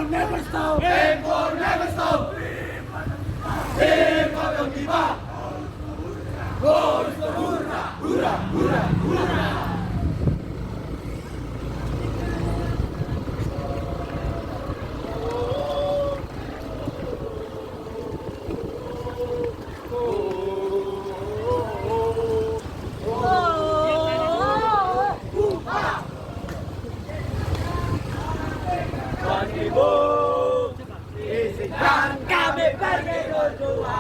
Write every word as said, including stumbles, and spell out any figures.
Never stop. Tempo never stop. Tempo don't give up. Go, go, hurrah, hurrah, hurrah, hurrah. Izinkan kami pergi berdua.